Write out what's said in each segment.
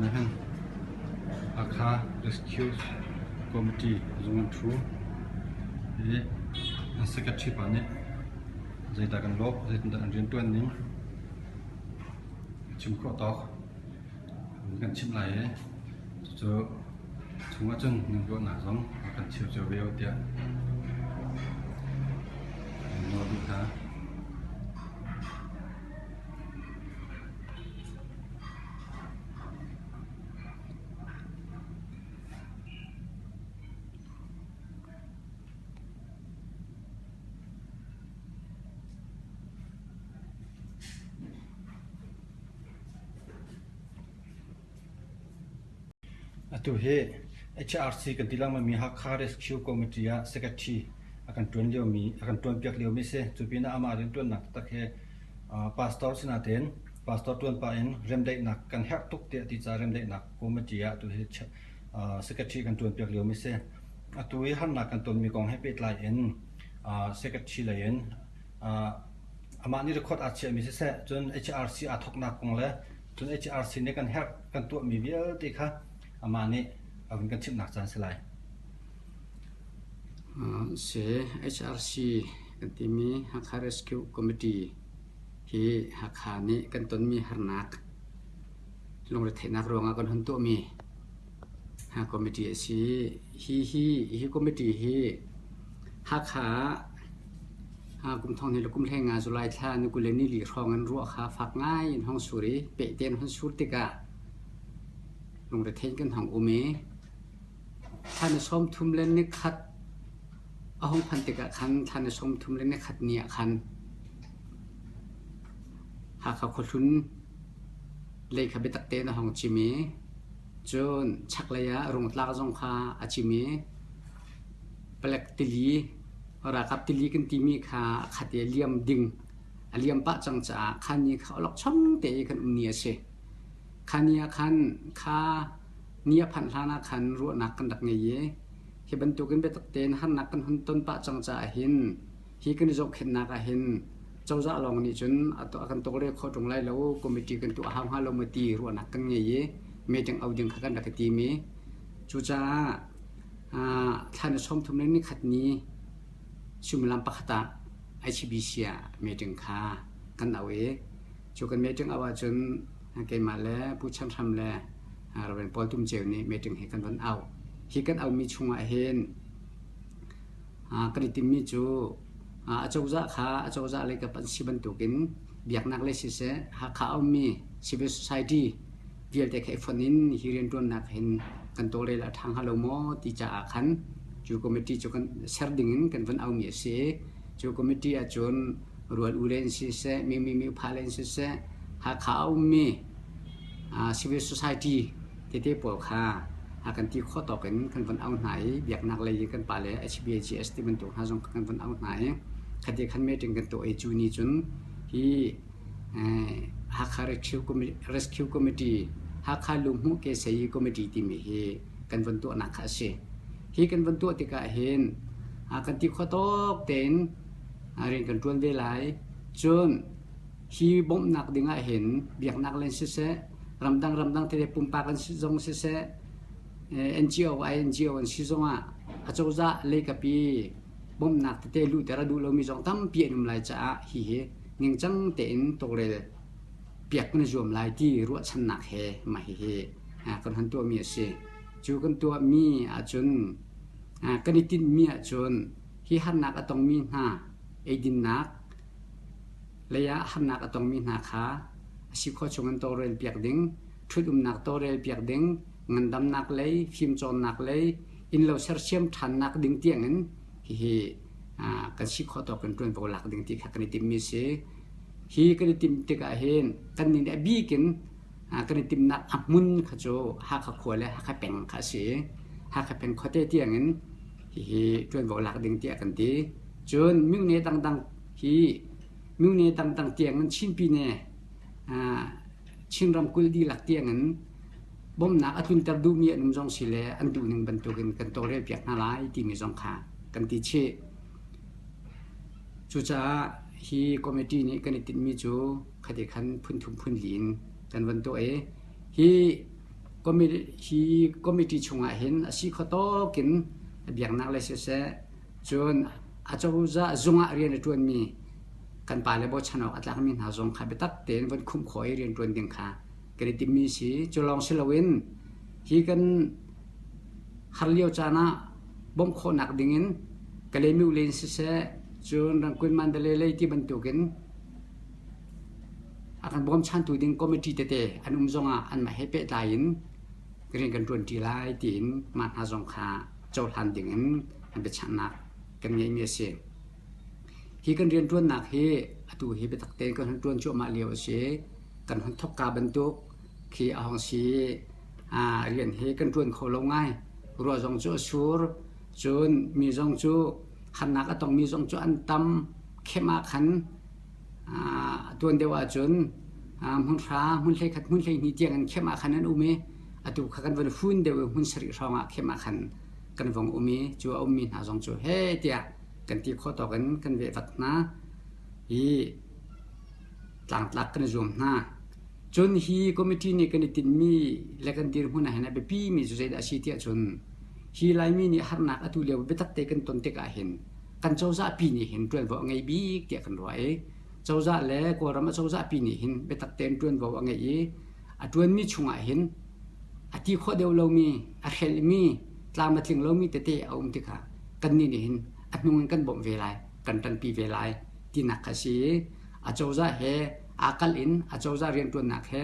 Tuna hin Hakha Rescue Committee zung an ṭhu i an secretary pa nih zeidah kan lawh, zeitindah an rianṭuan ning a chim khawh tawk an kan chimh lai i cucu chung ahcun nan ruahnak zong a kan cheu cio ve u tiah kan nawl duh hna. Atu hi HRC kan ti lengmangmi Hakha Rescue Committee ah secretary a kan ṭuan liomi a kan ṭuanpiak liomi a si. Cu pinah amah rianṭuannak taktak hi pastor si natein pastor ṭuan pah in remdaihnak kan herh tuk tiah a ti caah remdaihnak committee ah atu hi secretary kan ṭuanpiak liomi a si. Atu i harnak kan tonmi kong he pehtlai in secretary lei in amah nih record aa chiahmi siseh, cun HRC aa thawknak kong le cun HRC nih kan herh kan tuahmi vialte kha amah nih a vun kan chimhnak caan si lai. Si, HRC kan timi Hakha Rescue Committee hi Hakha nih kan tonmi harnak lungretheihnak ruangah kan hun tuahmi committee a si. Hi hi hi committee hi Hakha ah kum thong hnih le kum hlei nga July thla ni 20 le ni li hrawng in ruah kha fak ngai in hong sur i pehte in hun sur tikah lungrethei kan hong um i thla ni 30 le ni khat a hung phanh tikah khan thla ni 30 le ni khat ni ah khan Hakha khuahlun lei kha biatak tein a hung chim i cun chaklei ah rungtlak zong kha a chim i palek tili ralkap tili kan timi kha a khat i a liam ding a liam pah cang caah kha ni kha awlokchong te i kan um ni a si. Kha ni ah khan kha ni a phanh hlan ah khan ruahnak kan rak ngei i hi bantukin biatak tein harnak kan hun ton pah cang caah hin hi kan i zohkhenhnak ah hin cozah lawng nih cun a kan tawlrel khawh ṭung lai lo committee kan tuah hau hnga lo maw ti ruahnak kan ngei i meeting au ding kha kan rak i tim i cucaah thla ni 30 le nikhat ni suimilam pakhat ah ICBC ah meeting kha kan au i cu kan meeting au ahcun keimah le Pu Chan Hram le Reverend Paul Tum Ceu nih meeting hi kan van au. Hi kan aumi chungah hin Kan i timhmi cu acozah kha acozah lei kap an si bantukin biaknak lei siseh Hakha a ummi civil society vialte kha i fonh in hi rianṭuannak hin kan tawlrel a ṭha hnga lo maw ti caah khan cu committee cu kan ser dingin kan vun aumi a si. Cu committee ahcun rual u len siseh, mimi miupha len siseh, Hakha a ummi civil society tete pawl kha a kan ti khawh tawk in kan von auh hna i biaknak lei i kan pale HBAGS ti bantuk hna zong kan von auh hna i khati khan meeting kan tuah i cu ni cun hi Hakha Rescue Committee Hakha Lunghmuh Keseyi Committee timi hi kan von tuahnak kha a si. Hi kan von tuah tikah hin kan ti khawh tawk tein rian kan ṭuan ve lai. Cun Hi bawmhnak ding ahhin biaknak lei siseh, ramdang ramdang tete pumpak an si zong siseh, NGO, INGO an si zongah acozah leikapi bawmhnak tete luhter a duh lomi zong tampi an um lai caah hihi ningcang tein tawlrel piak kan i zuam lai ti ruahchannak he mah hihi kan hon tuahmi a si. Cu kan tuahmi ahcun kan i tinhmi ahcun hi harnak a tongmi hna eidinnak lei ah harnak a tongmi hna kha a si khawh chung in tawlrelpiak ding, ṭhut-umnak tawlrelpiak ding, ngandamnak lei, fimcawnnak lei, innlo sersiam ṭhannak ding tiangin hihi kan si khawh tawk in ṭuanvo lak ding ti kha kan i timhmi a si. Hi kan i timh tikah hin kannih nih a bik in kan i timhnak a hmun kha cu Hakha khua le Hakha peng kha a si i Hakha peng khuate tiangin hihi ṭuanvo lak ding tiah kan ti. Cun myone dangdang hi myone dangdang tiangin Chin Pyine Chin ramkulh dihlak tiangin bawmhnak a tlunter duhmi an um zong si le an duhning bantukin kan tawlrelpiak hna lai timi zong kha kan ti chih. Cucaah hi committee nih kan i tinhmi cu khati khan phun thum phun li in kan van tuah i hi. Hi committee chungah hin a si kho tawk in biaknak lei siseh, cun acozah zung ah rian a ṭuanmi kan pale bochan awk a tlakmi hna zong kha biatak tein von khumh khawh i rianṭuan ding kha kan i timhmi si. Cu lawng si loin hi kan har lio caan ah bawmh khawhnak dingin Kalaymyo len siseh, cun Rangkun Mandalay lei ti bantukin a kan bawmchantu ding committee tete an um zongah anmah he pehtlai in rian kan ṭuanṭi lai tiin mah hna zong kha cohlan dingin an biachahnak kan ngeihmi a si. Hi kan rianṭuannak hi atu hi biatak tein kan hun ṭuan cuahmah lio a si. Kan hun thawkka bantuk khi a hung si i rian hi kan ṭuan kho lo ngai. Ruah zong cu a sur, cun mi zong cu harnak a tongmi zong cu an tam. Khem ah khan tuan deuh ahcun hmunhra hmun 11 hmun 12 tiang in khem ah khan an um i atu kha kan van fun deuh i hmun sarih hrawng ah khem ah khan kan vong um i cu a ummi hna zong cu he tiah kan ti khawh tawk in kan vehvat hna i tlangtlak kan i zuam hna. Cun hi committee nih kan i tinhmi le kan dirhmun ah hin a biapimi cu zeidah a si tiah cun hi Laimi nih harnak atu lio biatak te kan ton tikah hin kan cozah pi nih hin ṭuanvo a ngei bik tiah kan ruah i cozah le Kawlram a cozah pi nih hin biatak tein ṭuanvo a ngeih i a ṭuanmi chungah hin a ti khawh deuh lomi, a hrelhmi, tlam a tling lomi tete a um tikah kannih nih hin a hnung in kan bawmh ve lai, kan ṭanpi ve lai tinak kha a si i acozah he aa kalh in acozah rianṭuannak he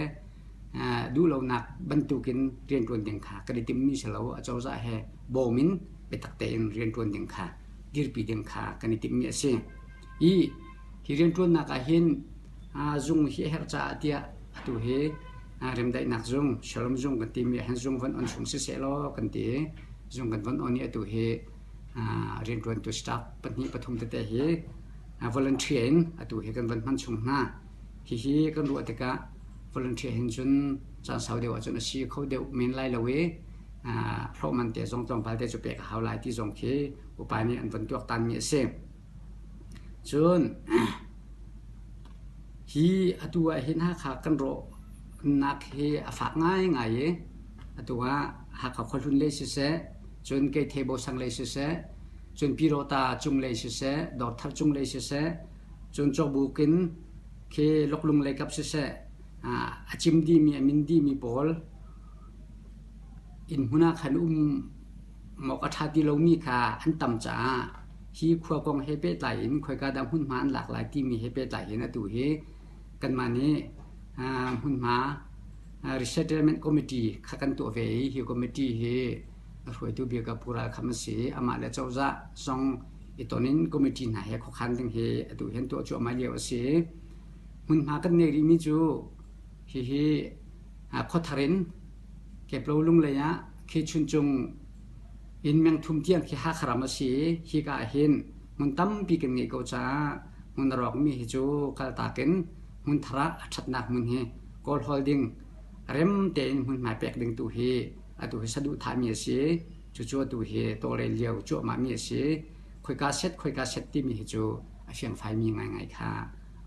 duhlonak bantukin rianṭuan ding kha kan i timmi si lo acozah he bawm in biatak tein rianṭuan ding kha dirpi ding kha kan i timhmi a si. I hi rianṭuannak ah hin zung hi a herh caah tiah atu hi remdaihnak zung, Shalom zung kan timi ah hin zung von on chung siseh law kan ti i zung kan von on i atu hi rianṭuantu staff pahnih pathum tete hi volunteer in atu hi kan von hman chung hna. Hihi kan ruah tikah volunteer hin cun caan sau deuh ahcun a si kho deuh men lai lo i hlawhman te zong tlawmpal te cu pek a hau lai ti zong khi upa nih an von tuaktanmi a si. Cun hi atu ah hin Hakha kan rawhnak hi a fak ngaingai i atu ah Hakha khuahlun lei siseh, cun Keithei Bosang lei siseh, cun Pyirota cung lei siseh, Dawrthar cung lei siseh, cun Cawbuk in khi Loklung lei kap siseh, a cim dihmi a min dihmi pawl inn hmun ah khan um awk a ṭha ti lomi kha an tam caah hi khua kong he pehtlai in khoika dah hmunhma an lak lai timi he pehtlai in atu hi kanmah nih hmunhma resettlement committee kha kan tuah ve i hi committee hi a hruaitu bik ah Pu Ral Kham a si i amah le cozah zong i ton in committee hna he khuakhan ding hi atu hin tuah cuahmah lio a si. Hmunhma kan neih rihmi cu hihi khuathar in Keplo lunglei ah khi Chuncung inn mengthum tiang khi Hakha ram a si i hika ah hin hmun tampi kan ngeih ko caah hmun a rawkmi hi cu kaltak in hmun thar ah a ṭhatnak hmun hi kawlhawl ding rem tein hmunhma pek ding tu hi atu hi saduhthahmi a si. Cucu atu hi tawlrel lio cuahmahmi a si. Khoika set khoika set timi hi cu a fiangfaimi ngaingai kha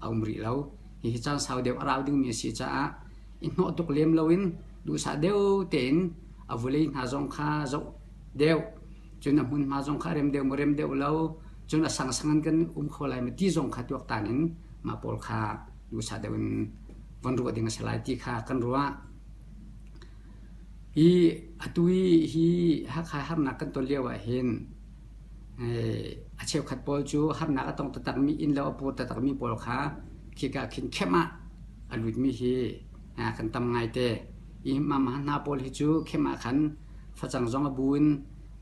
a um rih lo. Hihi caan sau deuh a rau dingmi a si caah i hnawh tuk lem loin duhsah deuh tein a vulei hna zong kha zoh deuh cun a hmunhma zong kha rem deuh maw rem deuh lo cun a sangsang in kan um kho lai maw ti zong kha tuaktan in mah pawl kha duhsah deuh in von ruah ding a si lai ti kha kan ruah. Hi atu i hi Hakha harnak kan ton lio ah hin a cheukhat pawl cu harnak a tong taktakmi inn lo a pur taktakmi pawl kha khika khin khem ah a lutmi hi kan tam ngaite. Hi mama hna pawl hi cu khem ah khan facang zong a bu in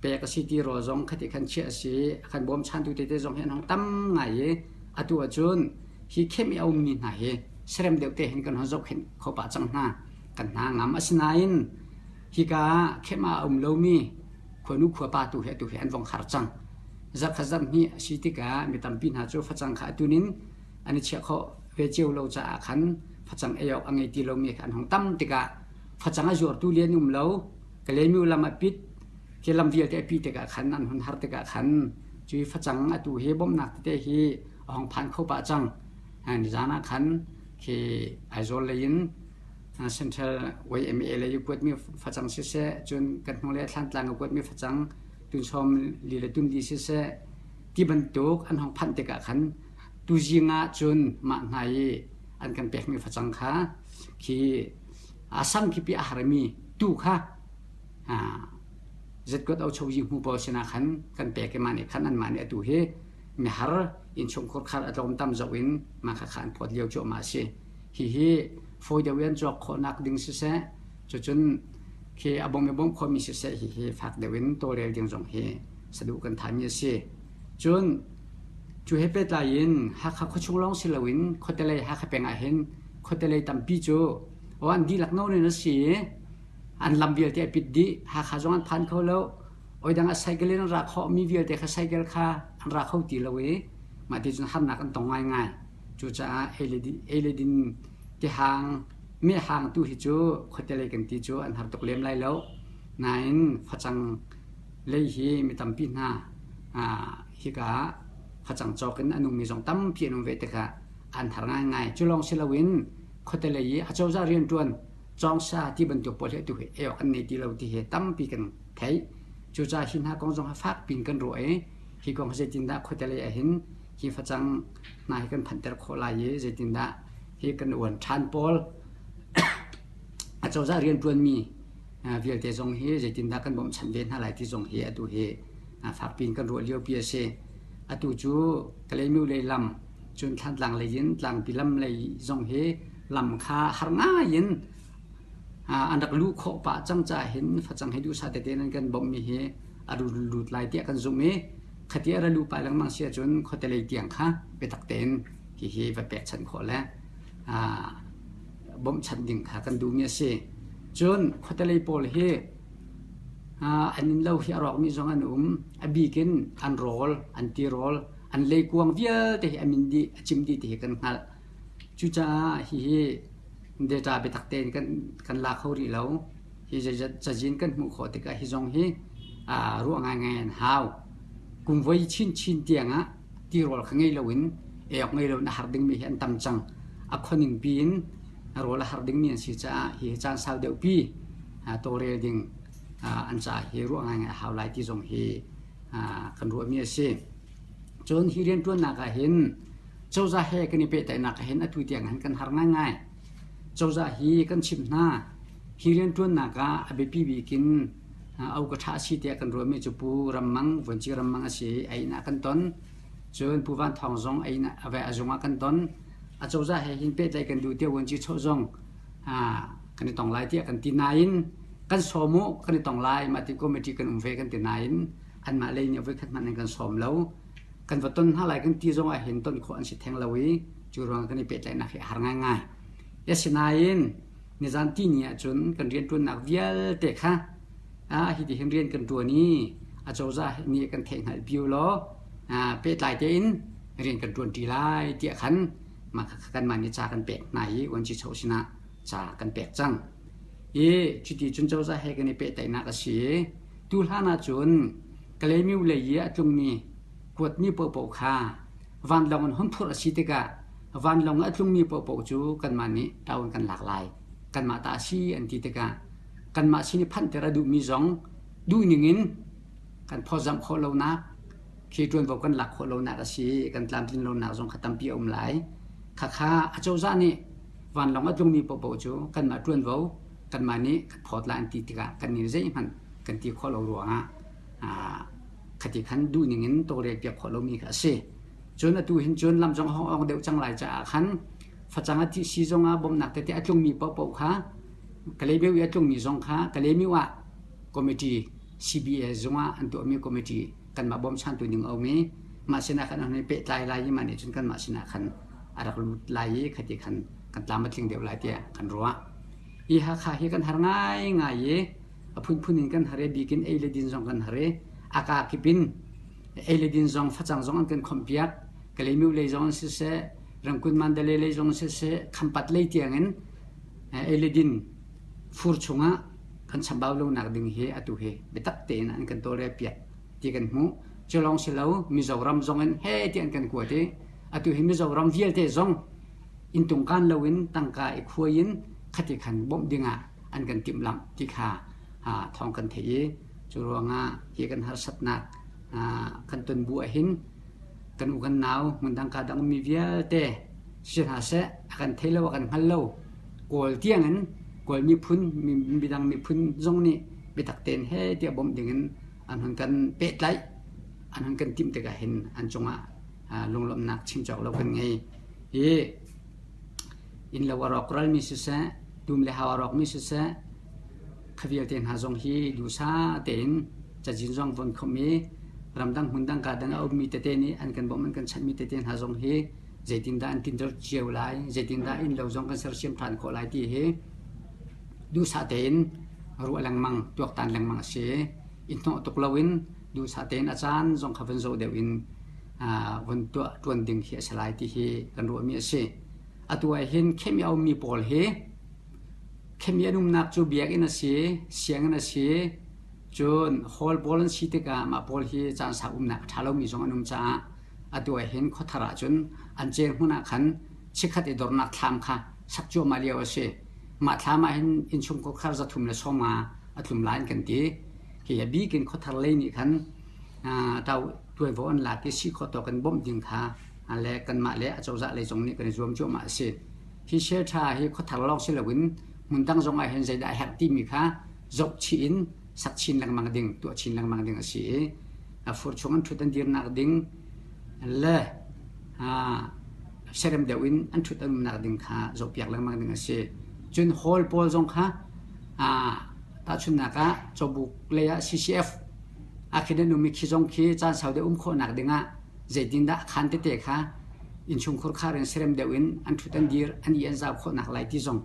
pek a si ti rawl zong khati khan chiah a si a kan bawmchantu tete zong hi an hong tam ngai i atu ahcun hi khem i a ummi hna hi serem deuh te hin kan hon zohkhenh kho pah cang hna. Kan hna ngam. Asinain hika ah khem ah a um lomi khuanu khuapa tu hi atu hi an vong har cang. Zarhkhat zarhhnih a si tikah mi tampi hna cu facang kha atun in an i chiah khawh ve cio lo caah khan facang ei awk a ngei ti lomi kha an hung tam tikah facang a zuartu lian um lo Kalaymyo lam a pit khi lam vialte a pih tikah khan an hun har tikah khan cui facang atu hi bawmhnak tete hi a hong phan kho pah cang. Nizan ah khan khi Aizawl lei in Central YMA lei i kuatmi facang siseh, cun kan hnulei Thlantlang i kuatmi facang tunsawm li le tunli siseh, ti bantuk an hong phanh tikah khan tuzing ah cun mah hna i an kan pekmi facang kha khi a sang khipi a harmi tu kha zetkuat ochoyi hmu pawl sinah khan kan pek i mah nih khan anmah nih atu hi mihar innchungkhur khar a tlawmtam zoh in mah khakha an phawt lio cuahmah a si. Hihi fawi deuh in an cawk khawhnak ding siseh, cucun khi a bawm i bawmh khawhmi siseh hihi fak deuh in tawlrel ding zong hi saduh kan thahmi a si. Cun cu he pehtlai in Hakha khuachung lawng si loin khuatelei Hakha peng ah hin khuatelei tampi cu aw an dihlak nawn in a si i an lam vialte a pit dih. Hakha zong an phan kho lo. Oi dang ah cycle in an ra khawhmi vialte kha cycle kha an ra kho ti lo i mah ti cun harnak an tong ngaingai. Cucaah ei le din tihang mehhang tu hi cu khuatelei kan ti cu an har tuk lem lai lo. Nain facang lei hi mi tampi hna hika ah facang cawk in a nungmi zong tampi an um ve tikah an har ngaingai. Cu lawng si loin khuatelei i acozah rianṭuan cawngsa ti bantuk pawl hi atu hi ei awk an nei ti lo ti hi tampi kan theih. Cucaah hi hna kong zong hi fak piin kan ruah i hi kong hi zeitindah khuatelei ah hin hi facang hna hi kan phanter khawh lai i zeitindah hi kan uan ṭhan pawl acozah rianṭuanmi vialte zong hi zeitindah kan bawmhchanh ve hna lai ti zong hi atu hi fakpi in kan ruah liopi a si. Atu cu Kalaymyo lei lam cun Thlantlang lei in Tlangpi lam lei zong hi lam kha har ngai in an rak luh khawh pah cang caah hin facang hi duhsah tete in an kan bawmhmi hi a lut lai tiah kan zumh i khati a ra luh pah lengmang si ahcun khuate lei tiang kha biatak tein hihi va pekchanh khawh le bawmhchanh ding kha kan duhmi a si. Cun khuatelei pawl hi an innlo hi a rawkmi zong an um. A bik in an rawl, an tirawl, an leikuang vialte hi a min dih, a cim dih ti hi kan hngalh. Cucaah hihi data biatak tein kan, kan la kho rih lo. Hi zeizat cazin kan hmuh khawh tikah hi zong hi ruah ngaingai an hau. Kum voi chinchin tiangah tirawl kha ngei loin ei awk ngei loin a har dingmi hi an tam cang. A khuaning piin rawl a har dingmi an si caah hi caan sau deuhpi tawlrel ding an caah hi ruah ngaingai a hau lai ti zong hi kan ruahmi a si. Cun hi rianṭuannak ah hin cozah he kan i pehtlaihnak ah hin atu tiang hin kan har ngaingai. Cozah hi kan chimh hna. Hi rianṭuannak ah a biapi bik in au ka ṭha a si tiah kan ruahmi cu Pu Ram Mang, Vuanci Ram Mang a si i a inn ah kan ton. Cun Pu Van Thawng zong a inn ah a zung ah kan ton. Acozah he hin pehtlaih kan duh tiah vuanci chawh zong kan i tong lai tiah kan ti nain kan sawm u kan i tong lai mah ti committee kan um ve kan ti nain anmah lei nih voikhat hmanh an kan sawm lo. Kan va ton hna lai kan ti zong ah hin ton khawh an si theng lo i cu ruang kan i pehtlaihnak hi a har ngaingai. Asinain nizan tihni ahcun kan rianṭuannak vialte kha hiti hin rian kan ṭuan i acozah nih kan theihhngalhpi u law pehtlai tein rian kan ṭuanṭi lai tiah khan mah kha kanmah nih ca kan pek hna i Vuanci sinah ca kan pek cang. I cuti cun cozah he kan i pehtlaihnak a si i tuhlan ahcun Kalaymyo lei i a tlungmi kuatmi paohpaoh kha vanlawng in hun phurh a si tikah vanlawng a tlungmi paohpaoh cu kanmah nih ṭaun kan lak lai. Kanmah ta a si an ti tikah kanmah sin i phanhter a duhmi zong duhning in kan phawtzamh khawh lonak khi ṭuanvo kan lak khawh lonak a si i kan tlamtlin lonak zong kha tampi a um lai. Khakha acozah nih vanlawng a tlungmi paohpaoh cu kanmah ṭuanvo kanmah nih kan phawt lai an ti tikah kannih zeihmanh kan ti khawh lo ruangah khati khan duhning in tawlrelpiak khawh lomi kha a si. Cun atu hin cun lam zong a hong awng deuh cang lai caah khan facang a thih si zongah bawmhnak tete a tlungmi paohpaoh kha Kalaymyo i a tlungmi zong kha Kalaymyo ah committee CBA zungah an tuahmi committee kanmah bawmchantu ning a um i mah sinah khan an hei pehtlai lai i mah nih cun kanmah sinah khan a rak lut lai i khati khan kan tlam a tling deuh lai tiah kan ruah. Hi Hakha hi kan har ngaingai i a phunphun in kan har i bikin ei le din zong kan har i a kaa kip in ei le din zong facang zong an kan khomhpiak Kalaymyo lei zong siseh Rangkun Mandalay lei zong siseh Khampat lei tiangin ei le din fur chungah kan chambau lonak ding hi atu hi biatak tein an kan tawlrel piak ti kan hmuh. Cu lawng si lo Mizoram zong in he ti an kan kuat i atu hi Mizoram vialte zong inn tungkan loin tangka i khuai in Khati khan bawmh dingah an kan timhlamh ti kha thawng kan theih i cu ruangah hi kan harsatnak kan ton bu ahhin kan u kan nau hmundang ka dang ummi vialte si hna seh a kan thei lo a kan hngal lo Kawl tiangin Kawl miphun midang miphun zong nih biatak tein he tiah bawmh dingin an hun kan pehtlaih an hun kan timh tikah hin an cungah lunglawmhnak chim cawk lo kan ngei. Hi innlo a rawkralmi siseh, dum le hau a rawkmi siseh, kha vialte hna zong hi duhsah tein cazin zong von khomh i ramdang hmundang ka dang a ummi tete nih an kan bawmh an kan chanhmi tete hna zong hi zeitindah an tinter cio lai, zeitindah innlo zong kan sersiam ṭhan khawh lai ti hi duhsah tein ruah lengmang, tuaktan lengmang a si. I hnawh tuk loin duhsah tein a caan zong kha von zoh deuh in von tuah ṭuan ding hi a si lai ti hi kan ruahmi a si. Atu ah hin khemh i a ummi pawl hi khemh i an umnak cu biakinn a si, sianginn a si, cun hall pawl an si tikah mah pawl hi caan sau umnak a ṭha lomi zong an um caah atu ah hin khuathar ahcun an cer hmun ah khan chikkhat i dornak thlam kha sak cuahmah lio a si. Mah thlam ah hin innchungkhar 350 a tlum lai an kan ti. Hi a bik in khuathar lei nih khan tuaivo an lak i si khawh tawk in bawmh ding kha le kanmah le acozah lei zong nih kan i zuam cuahmah a si. Hi share ṭha hi khuathar lawng si loin hmundang zong ah hin zeidah a herh timi kha zoh chih in sak chin lengmang ding, tuah chin lengmang ding a si i fur chung an ṭhut an dirnak ding le serem deuh in an ṭhut an umnak ding kha zohpiak lengmang ding a si. Cun hall pawl zong kha tahchunhnak ah Cawbuk lei ah CCF ah khin an um i khi zong khi caan sau deuh um khawhnak dingah zeitindah a khaan tete kha innchungkhur khar in serem deuh in an ṭhut an dir an i an zau khawhnak lai ti zong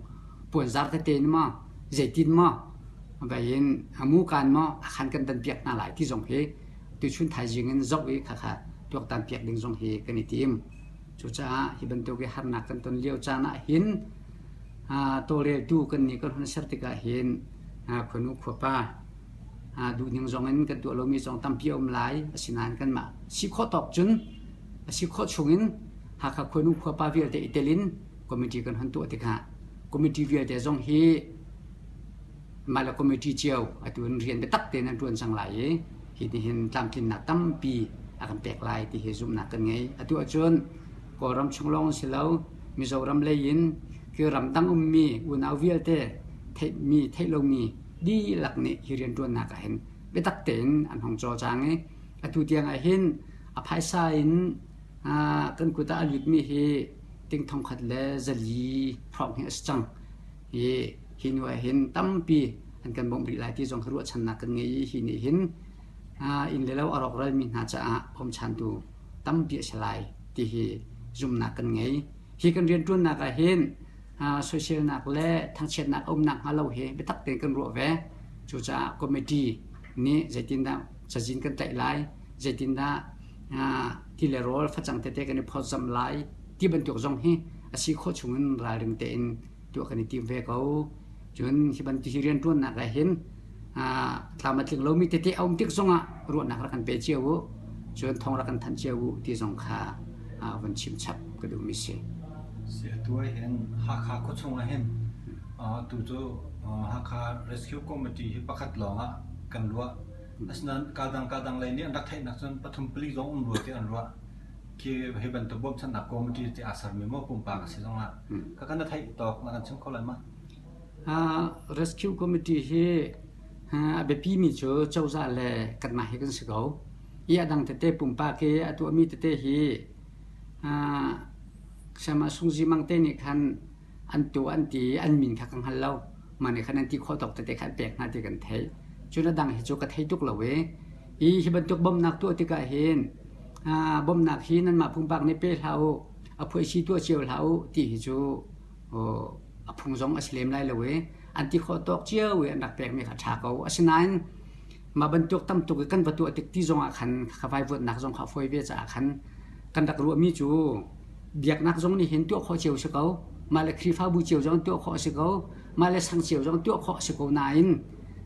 puanzar tete in maw zeitin maw vai in a mukaan maw a khan kan dan piak hna lai ti zong hi tuchun thaizing in zoh i khakha tuaktan piak ding zong hi kan i tim. Cucaah hi bantuk i harnak kan ton lio caan ah hin tawlreltu kan nih kan hun ser tikah hin khuanu khuapa duhning zong in kan tuah lomi zong tampi a um lai. Asinain kanmah si khawh tawk cun a si khawh chungin Hakha khuanu khuapa vialte i tel in committee kan hun tuah tikah committee vialte zong hi mah le committee cio atu in rian biatak tein an ṭuan cang lai i hi nihin tlamtlinnak tampi a kan pek lai ti hi zumhnak kan ngei. Atu ahcun Kawlram chung lawng si lo Mizoram lei in khi ramdang ummi unau vialte theihmi theih lomi dihlak nih hi rianṭuannak ah hin biatak tein an hong cawlcang i atu tiang ah hin a phaisa in kan kut ah a lutmi hi ting 1400 hrawng hi a si cang. Hi hi hnu ah hin tampi an kan bawmh rih lai ti zong ruahchannak kan ngei i hi nih hin inn le lo a rawkralmi hna caah bawmchantu tampi a si lai ti hi zumhnak kan ngei. Hi kan rianṭuannak ah hin soiselnak le thangchiatnak a umnak hnga lo hi biatak tein kan ruah ve. Cucaah committee nih zeitindah cazin kan tlaih lai, zeitindah ti le rawl facang tete kan i phawtzamh lai ti bantuk zong hi a si khawh chungin ralring tein tuah kan i tim ve ko. Cun hi bantuk hi rianṭuannak ah hin tlam a tling lomi tete a um tik zongah ruahnak rak kan pe cio u. Cun thawng rak kan thanh cio u ti zong kha von chim chap ka duhmi si. Si atu ah hin Hakha khuachung ah hin tu cu Hakha Rescue Committee hi pakhat lawng ah kan ruah. Asinain kadang kadang lei nih an rak theihnak cun pathum pali zong um rua ti an ruah. Khi hi bantuk bawmchannak committee ti aa sermi maw pumpak a si zongah kha kan na theih tawk na kan chim kho lai ma? Rescue Committee hi a biapimi cu cozah le kanmah hi kan si ko. I a dang tete pumpak i a tuahmi tete hi Sayama Sungzi Mang te nih khan an tuah an ti i an min kha ka hngal lo. Mah nih khan an ti khawh tawk tete kha an pek hna ti kan theih. Cun a dang hi cu ka thei tuk lo i hi hi bantuk bawmhnak tuah tikah hin bawmhnak hi nanmah pumpak nih pe hlah u, a phuaisi tuah cio hlah u ti hi cu a phung zong a si lem lai lo i an ti khawh tawk cio i an rak pekmi kha a ṭha ko. Asinain mah bantuk tam tuk i kan va tuah tik ti zongah khan ka vaivuanhnak zong kha a fawi ve caah khan kan rak ruahmi cu biaknak zong nih hin tuah khawh cio si ko mah le Khrihfabu cio zong tuah khawh a si ko mah le sang cio zong tuah khawh a si ko nain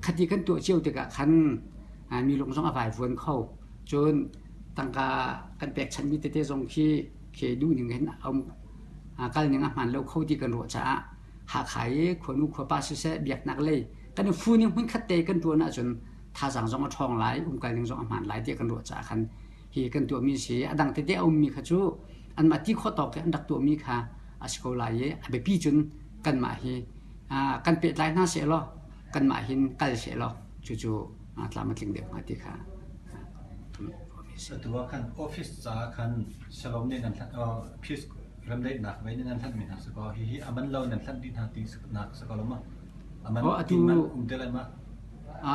khati kan tuah cio tikah khan mi lung zong a vaivuan kho cun tangka kan pekchanhmi tete zong khi khi duhning hin a um kal ning a hmaan lo kho ti kan ruah caah. Hakha i khuanu khuapa siseh biaknak lei kan i fun i hmunkhat te kan ṭuan ahcun thazaang zong a ṭhawng lai, umkal ning zong a hmaan lai tiah kan ruah caah khan hi kan tuahmi si. A dang tete a ummi kha cu anmah ti khawh tawk i an rak tuahmi kha a si ko lai i a biapi cun kanmah hi kan pehtlai hna sehlaw kanmah hin kal sehlaw cucu tlam a tling deuh hnga ti kha Atu ah khan office caah khan Shalom nih nan peace remdaihnak vei nih nan hlanhmi hna si kaw hihi a man lo nan hlanh dih hna ti nak si ko lo ma? A man atu man um te lai ma?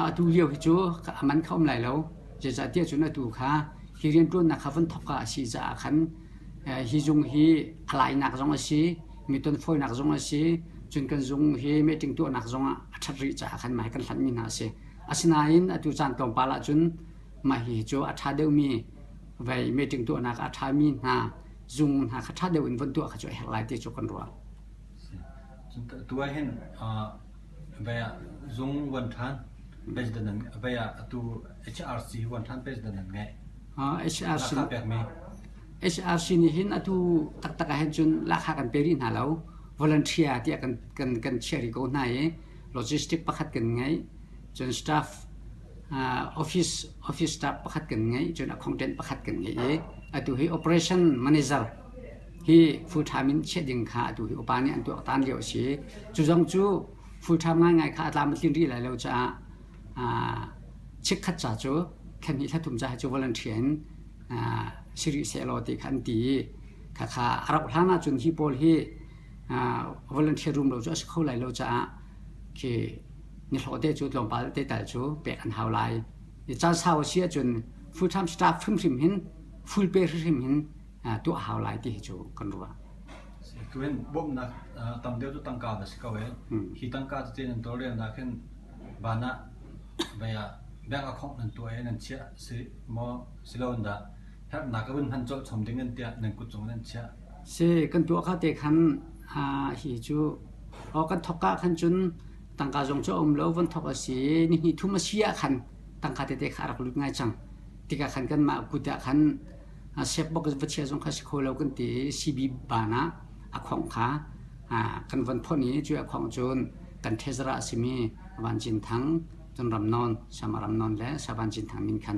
Atu lio hi cu a man kha um lai lo. Zeicahtiah cun atu kha hi rianṭuannak kha von thawk ka a si caah khan hi zung hi a lainak zong a si, mi tonfawinak zong a si, cun kan zung hi meeting tuahnak zong ah a ṭhat rih caah khan mah hi kan hlanhmi hna a si. Asinain atu caan tlawmpal ahcun mah hi cu a ṭha deuhmi vei meeting tuahnak a ṭhami hna zung hna kha ṭha deuh in von tuah kha cu a herh lai ti cu kan ruah. Tu ah hin vei ah zung wan ṭhan president nan vei ah atu HRC wan ṭhan president nan ngeih. HRC Lahkhah pekmi. HRC nih hin atu taktak ah hin cun lahkhah kan pe rih hna lo. Volunteer tiah kan kan kan chiah rih ko hna i logistic pakhat kan ngei. Cun staff office office staff pakhat kan ngei. Cun accountant pakhat kan ngei i atu hi operation manager hi full time in chiah ding kha atu hi upa nih an tuaktan lio a si. Cu zong cu full time ngaingai kha a tlam a tlin rih lai lo caah chikkhat ca cu thla hnih thla thum ca hi cu volunteer in si rih sehlaw ti kha an ti i khakha a rauh hlan ahcun hi pawl hi volunteer rum lo cu a si kho lai lo caah khi nihlawh te cu tlawmpal te tal cu pek an hau lai. Caan sau a si ahcun full time staff hrimhrim hin full pay hrimhrim hin tuah hau lai ti hi cu kan ruah. Tuin bawmhnak tam deuh cu tangka va si ko ee. Hi tangka tete nan tawlrelnak hin van ah vei ah bank account nan tuah i nan chiah si maw silo in dah herhnak a vun hman colh chom ding in tiah nan kut cung nan chiah. Si kan tuah kha te khan hi cu kan thok ah khan cun tangka zong cu a um lo von thok a si ni hnih thum a si ah khan tangka tete kha a rak lut ngai cang. Tikah khan kanmah kut ah khan sep bak va chia zong kha si kho lo kan ti i CB ban ah a khong kha kan von phon i cu a khong cun kan treasurer a simi Van Cin Thang cun Ram Nawn Sama Ram Nawn le Sa Van Cin Thang min khan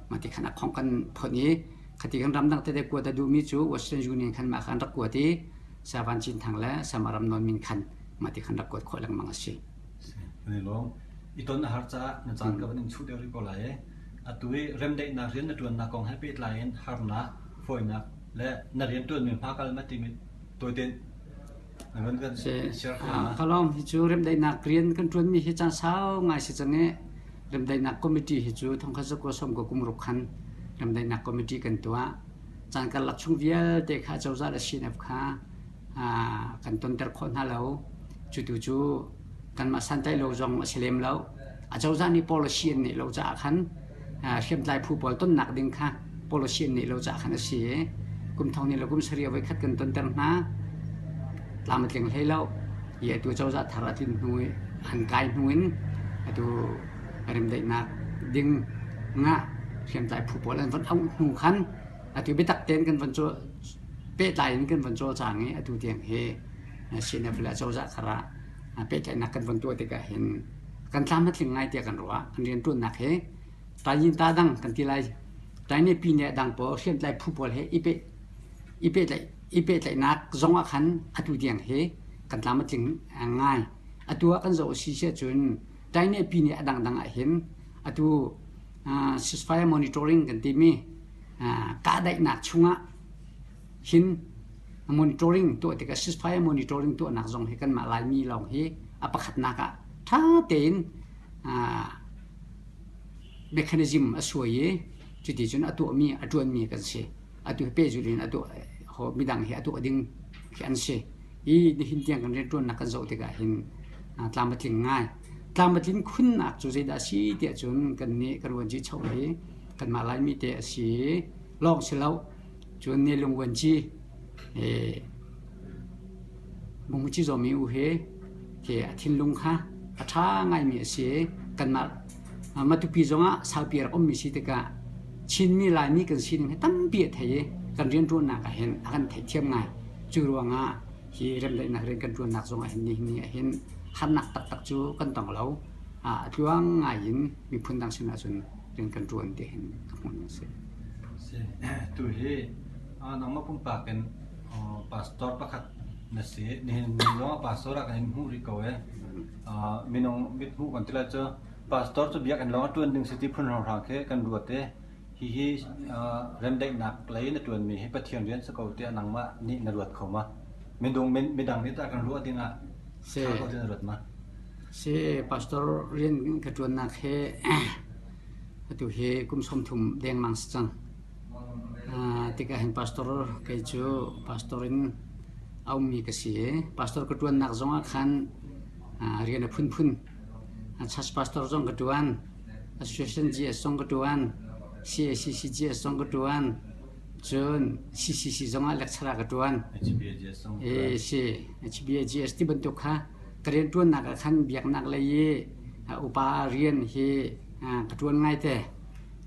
mah ti khan a khong kan phon i khati kan ramdang tete kuat a duhmi cu Western Union khan mah khan rak kuat i Sa Van Cin Thang le Sama Ram Nawn min khan mah ti khan rak kuat khawh lengmang a si. Kan i lawm. I ton a har caah na caan ka van in chuh deuh rih ko lai i atu i remdaihnak rian na ṭuannak kong he pehtlai in harnak, fawinak le na rianṭuanmi hmakal ma timi tawitein na van kan share kho ma? Ka lawm hi cu remdaihnak rian kan ṭuanmi hi caan sau ngai si cang i remdaihnak committee hi cu thongkhat zakua sawm ka kum ruk khan remdaihnak committee kan tuah. Caan karlak chung vialte kha cozah le CNF kha kan tonter khawh hna lo. Cutu cu kanmah santlaih lo zong a si lem lo. Acozah nih policy an neih lo caah khan hriamtlai phu pawl tonnak ding kha policy an neih lo caah khan a si i kum thong nih le kum sarih voi khat kan tonter hna. Tlam a tling hlei lo. I atu cozah thar a tlun hnu i an kai hnu in atu remdaihnak ding ngah hriamtlai phu pawl an von auh hnu khan atu biatak tein kan von pehtlai in kan von cawlcang i atu tiang hi CNF le cozah thar ah pehtlaihnak kan von tuah tikah hin kan tlam a tling ngai tiah kan ruah. Kan rianṭuannak hi tayin ta dang kan ti lai. Taine pi ne dang pawl hriamtlai phu pawl he i peh i pehtlaih i pehtlaihnak zong ah khan atu tiang hi kan tlam a tling ngai. Atu ah kan zoh si si ahcun taine pi ne a dangdang ah hin atu ceasefire monitoring kan timi kahdaihnak chungah hin monitoring tuah tikah ceasefire monitoring tuahnak zong hi kanmah Laimi lawng hi a pakhatnak ah ṭha tein mechanism a suai i cuti cun a tuahmi a ṭuanmi kan si. Atu hi pehzulh in a tuah midang hi a tuah ding khi an si. Hi nihin tiang kan rianṭuannak kan zoh tikah hin tlam a tling ngai. Tlam a tlin khunnak cu zeidah a si tiah cun kannih kan vuanci choh hi kanmah Laimi te a si lawng si lo. Cun ni lungvuanci Bungmuci zawmi u hi khi a thinlung kha a ṭha ngaimi a si i kanmah Matupi zongah saupi rak ummi si tikah Chinmi Laimi kan sining hi tampi a thei i kan rianṭuannak ah hin a kan theihthiam ngai. Cu ruangah Hi remdaihnak rian kan ṭuannak zong ah hin nihin ni ah hin harnak taktak cu kan tong lo. A tluang ngai in miphun dang sinah cun rian kan ṭuan ti hin ka hmuhning a si. Si. Tu hi nangmah pumpak in pastor pakhat na si. Nihin ni zong ah pastor ah kan in hmuh rih ko ee. Minung mithmuh kan ti lai cu pastor cu biakinn lawng a ṭuan ding si ti phun hrawnghrang khi kan ruat i hihi remdaihnak lei na ṭuanmi hi Pathian rian si ko tiah nangmah nih na ruat kho ma? Minung midang nih tah kan ruah ding ah ṭha ko ti na ruat ma? Si, pastor rian ka ṭuannak hi atu hi kum 30 dengmang si cang. Tikah hin pastor kei cu pastor in a ummi ka si i pastor ka ṭuannak zongah khan rian a phunphun. Church pastor zong ka ṭuan, Association GS zong ka ṭuan, CACC GS zong ka ṭuan, cun CCC zongah lecturer ka ṭuan. Si, HBAGS ti bantuk kha ka rianṭuannak ah khan biaknak lei i upa rian hi ka ṭuan ngaite.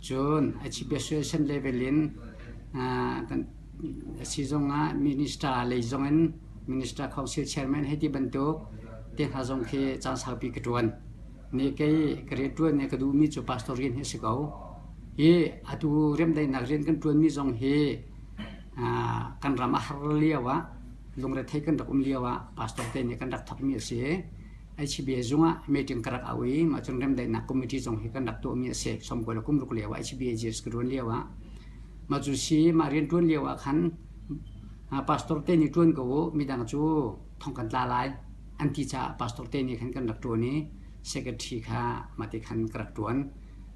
Cun HB Association level in kan si zongah minister lei zong in minister council chairman hei ti bantuk te hna zong khi caan saupi ka ṭuan. Ni kei ka rianṭuan i ka duhmi cu pastor rian hi a si ko. Hi atu remdaihnak rian kan ṭuanmi zong hi kan ram a har lio ah lungrethei kan rak um lio ah pastor te nih kan rak thawkmi a si. HBA zung ah meeting ka rak au i mah cun remdaihnak committee zong hi kan rak tuahmi a si. Sawmkua le kum ruk lio ah HBA GS ka ṭuan lio ah mah cu si mah rian ṭuan lio ah khan pastor te nih ṭuan ko u midang cu thong kan tla lai an ti caah pastor te nih khan kan rak ṭuan i secretary kha mah ti khan ka rak ṭuan.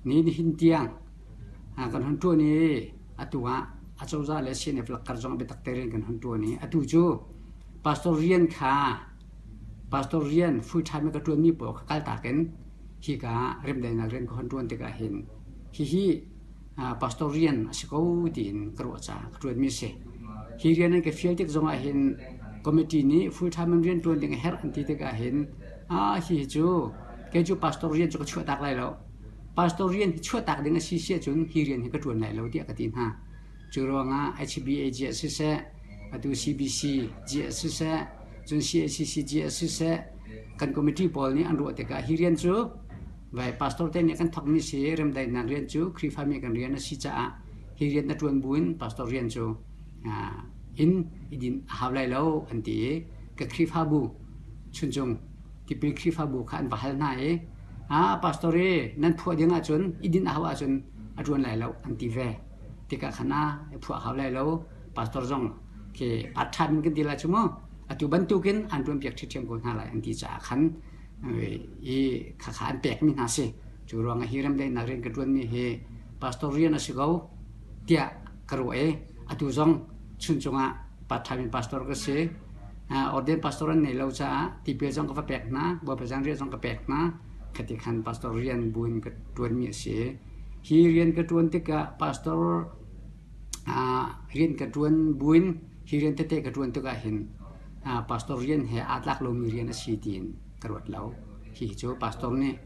Ni nihin tiang kan hun ṭuan i atu ah acozah le CNF lakkar zong biatak tein kan hun ṭuan i atu cu pastor rian kha pastor rian full time ka ṭuanmi pawl kha kaltak in hika remdaihnak rian ka hun ṭuan tikah hin hihi pastor rian a si ko tiin ka ruah caah ka ṭuanmi a si. Hi rian an ka fial tik zongah hin committee nih full time in rian ṭuan ding a herh an ti tikah hin ah hihi cu kei cu pastor rian cu ka chuahtak lai lo. Pastor rian hi chuahtak ding a si si ahcun hi rian hi ka ṭuan lai lo tiah ka ti hna. Cu ruangah HBAG ah siseh, atu CBC GS siseh, cun CACC GS siseh, kan committee pawl nih an ruah tikah hi rian cu vai pastor te nih kan thawkmi si remdaihnak rian cu Khrihfami kan rian a si caah hi rian na ṭuan buin pastor rian cu in i din a hau lai lo an ti i ka Khrihfabu chuncung tipil Khrihfabu kha an va hal hna i ah pastor i nan phuah ding ahcun i din a hau ahcun a ṭuan lai lo an ti ve. Tikah khan a phuah hau lai lo. Pastor zong khi part time in kan ti lai cu mu. Atu bantukin an ṭuan piak ṭhiamṭhiam ko hna lai an ti caah khan i khakha an pekmi hna si. Cu ruangah hi remdaihnak rian ka ṭuanmi hi pastor rian a si ko tiah ka ruah i atu zong chuncung ah part time in pastor ka si. Ordain pastor an nei lo caah tipil zong ka va pek hna, Bawipa zanriah zong ka pek hna. Khati khan pastor rian buin ka ṭuanmi a si. Hi rian ka ṭuan tikah pastor rian ka ṭuan buin hi rian tete ka ṭuan tikah hin pastor rian he aa tlak lomi rian a si tiin ka ruat lo. Hihi cu pastor nih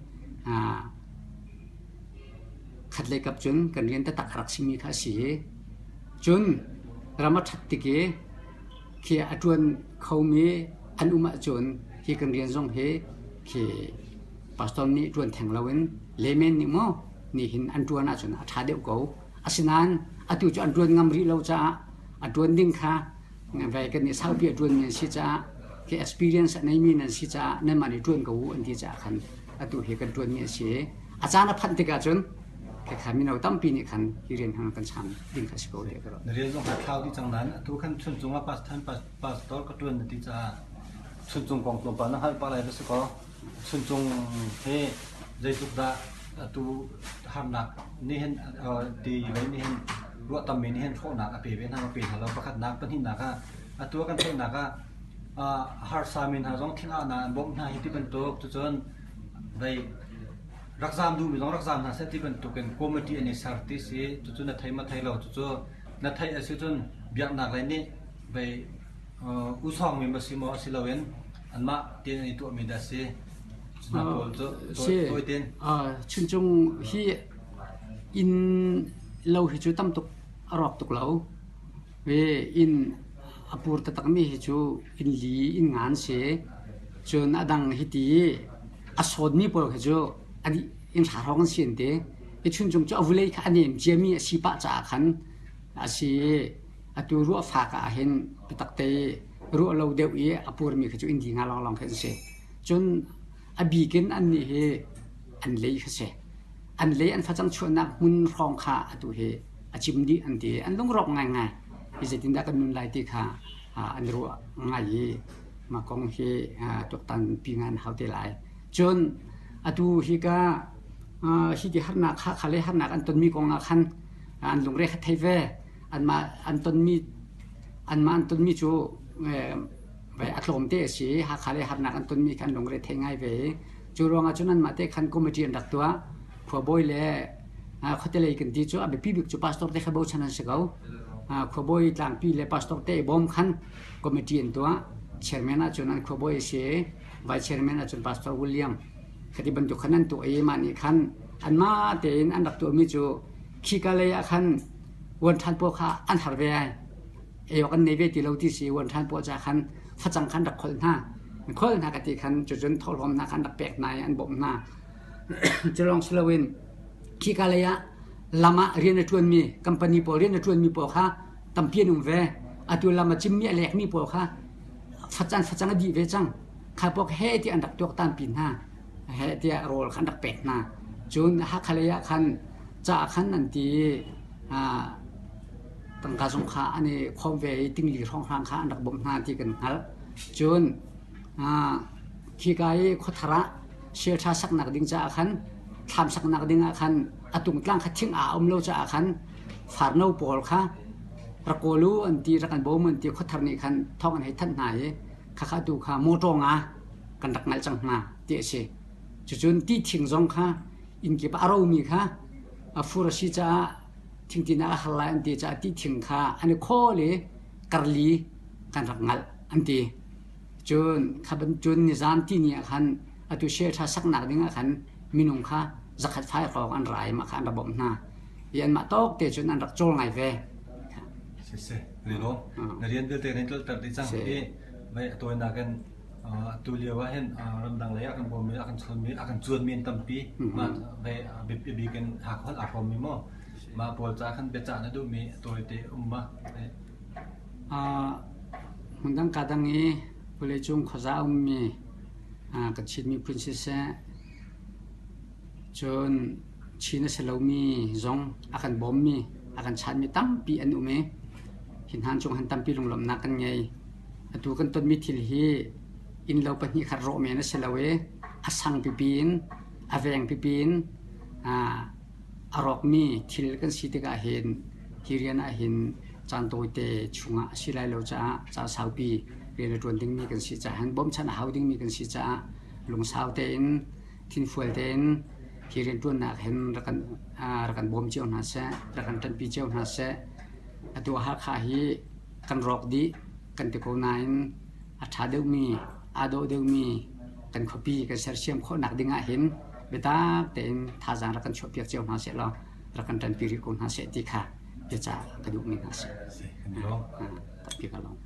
khatlei kap cun kan rian taktak a rak simi kha a si i cun ram a ṭhat tik i khi a ṭuan khomi an um ahcun hi kan rian zong hi khi pastor nih ṭuan theng loin layman nih maw nihin an ṭuan ahcun a ṭha deuh ko. Asinain atu cu an ṭuan ngam rih lo caah a ṭuan ding kha vai kan nih saupi a ṭuanmi an si caah khi experience a neimi nan si caah nanmah nih ṭuan ko u an ti caah khan atu hi kan ṭuanmi a si i a caan a phanh tikah cun khakha mino tampi nih khan hi rian hang kan cham ding kha si ko tiah ka ruah. Na rian zong kha thlau dih cang nain atu khan chuncung ah pastor pastor ka ṭuan na ti caah chuncung kong tlawmpal na hngalh pah lai va si kaw chuncung hi zeitluk dah atu harnak nih hin ti lei nih hin ruah tammi nih hin hrawhnak a pe ve hna ma pe hna lo pakhatnak pahnihnak ah atu kan theihnak ah harsami hna zong thil ahnak an bawmh hna hi ti bantuk cucun vei rak zaam duhmi zong rak zaam hna seh ti bantuk in committee an i ser ti si cucu na thei ma thei lo cucu na theih a si cun biaknak lei nih vei usawngmi ma si maw si loin anmah tein an i tuahmi dah si hna pawl cu tawi tein Chuncung hi inn lo hi cu tam tuk a rawk tuk lo. Inn A pur taktakmi hi cu inn li inn nga an si. Cun a dang hiti a sawtmi pawl khi cu a dih inn hra hrawng an si an ti. Hi chuncung cu a vulei kha a nem ciami a si pah caah khan a si i atu ruah fak ah hin biatak te ruah lo deuh i a purmi khi cu inn li nga lawnglawng khi an si. Cun a bik in annih hi an lei kha si. An lei an facang chuahnak hmun hrawng kha atu hi a cim dih an ti. An lungrawk ngaingai. Hi zeitindah kan nun lai ti kha an ruah ngai i mah kong hi tuaktan pi ngai an hau te lai. Cun atu hika hi ti harnak Hakha le harnak an tonmi kong ah khan an lungre kha thei ve. Anmah an tonmi anmah an tonmi cu a tlawmte a si i Hakha le harnak an tonmi kha an lungre thei ngai ve i cu ruangah cun anmah te khan committee an rak tuah. Khuabawi le khuate lei kan ti cu a biapi bik cu pastor te kha bochan an si ko. Khuabawi tlangpi le pastor te i bawm khan committee an tuah. Chairman ahcun an khuabawi a si i vice chairman ahcun pastor William khati bantuk khan an tuah i mah nih khan anmah tein an rak tuahmi cu khika lei ah khan uan ṭhan pawl kha an har ve ai. Ei awk an nei ve ti lo ti si uan ṭhan pawl ca khan facang khan rak kholh hna. Kholh hna ka ti khan cucun thawhlawm hna khan rak pek hna i an bawmh hna. Cu lawng si loin khika lei ah lam ah rian a ṭuanmi company pawl rian a ṭuanmi pawl kha tampi an um ve. Atu lam a cimmi a lekmi pawl kha facang facang a dih ve cang. Kha pawl he tiah an rak tuaktanpi hna. He tiah rawl kha an rak pek hna. Cun Hakha lei ah khan ca khan an ti i tangka zong kha an i khawm ve i tingli hrawnghrang kha an rak bawmh hna ti kan hngalh. Cun khika i khuathar ah shelter saknak ding caah khan thlam saknak ding ah khan a tungtlang kha thing aa um lo caah khan farno pawl kha rak kawl u an ti rak an bawm an ti khuathar nih khan thawng an hei thanh hna i khakha tu kha motor nga kan rak ngalh cang hna ti a si. Cucun ti thing zong kha inn kip ah a romi kha a fur a si caah thingtin ah a har lai an ti caah ti thing kha an i khawl i karli kan rak ngalh an ti. Cun kha cun nizan tini ah khan atu shelter saknak ding ah khan minung kha zakhat fai hrawng an ra i mah kha an ra bawmh hna. I anmah tawk te cun an rak cawl ngai ve. Siseh, lilo. Na rian vialte nan tlolter dih cang. Hi mei a tawinak in atu lio ah hin ramdang lei ah kan bawmmi, a kan chawnmi, a kan cuanmi an tampi. Mah ve biapi bik in Hakha aa hrawmmi maw? Mah pawl ca khan biacah na duhmi tawite um ma? Hmundang ka dang i vawleicung khuaza a ummi kan Chin miphun siseh, cun Chin a si lomi zong a kan bawmmi, a kan chanmi tampi an um i hi hna cung han tampi lunglawmhnak kan ngei. Atu kan tonmi thil hi innlo pahnih khat rawh men a si lo i a sang pipi in, a veng pipi in a rawkmi thil kan si tikah hin hi rian ah hin caan tawite chungah a si lai lo caah caan saupi rian a ṭuan dingmi kan si caah hin bawmchan a hau dingmi kan si caah lungsau tein thinfual tein hi rianṭuannak hin rak kan rak kan bawm cio hna seh rak kan ṭanpi cio hna seh. Atu Hakha hi kan rawk dih kan ti ko nain a ṭha deuhmi aa dawh deuhmi kan khuapi kan sersiam khawhnak ding ah hin biatak tein thazaang rak kan chuahpiak cio hna seh law rak kan ṭanpi rih ko hna seh ti kha biacah ka duhmi hna a si. Tampi ka lawm.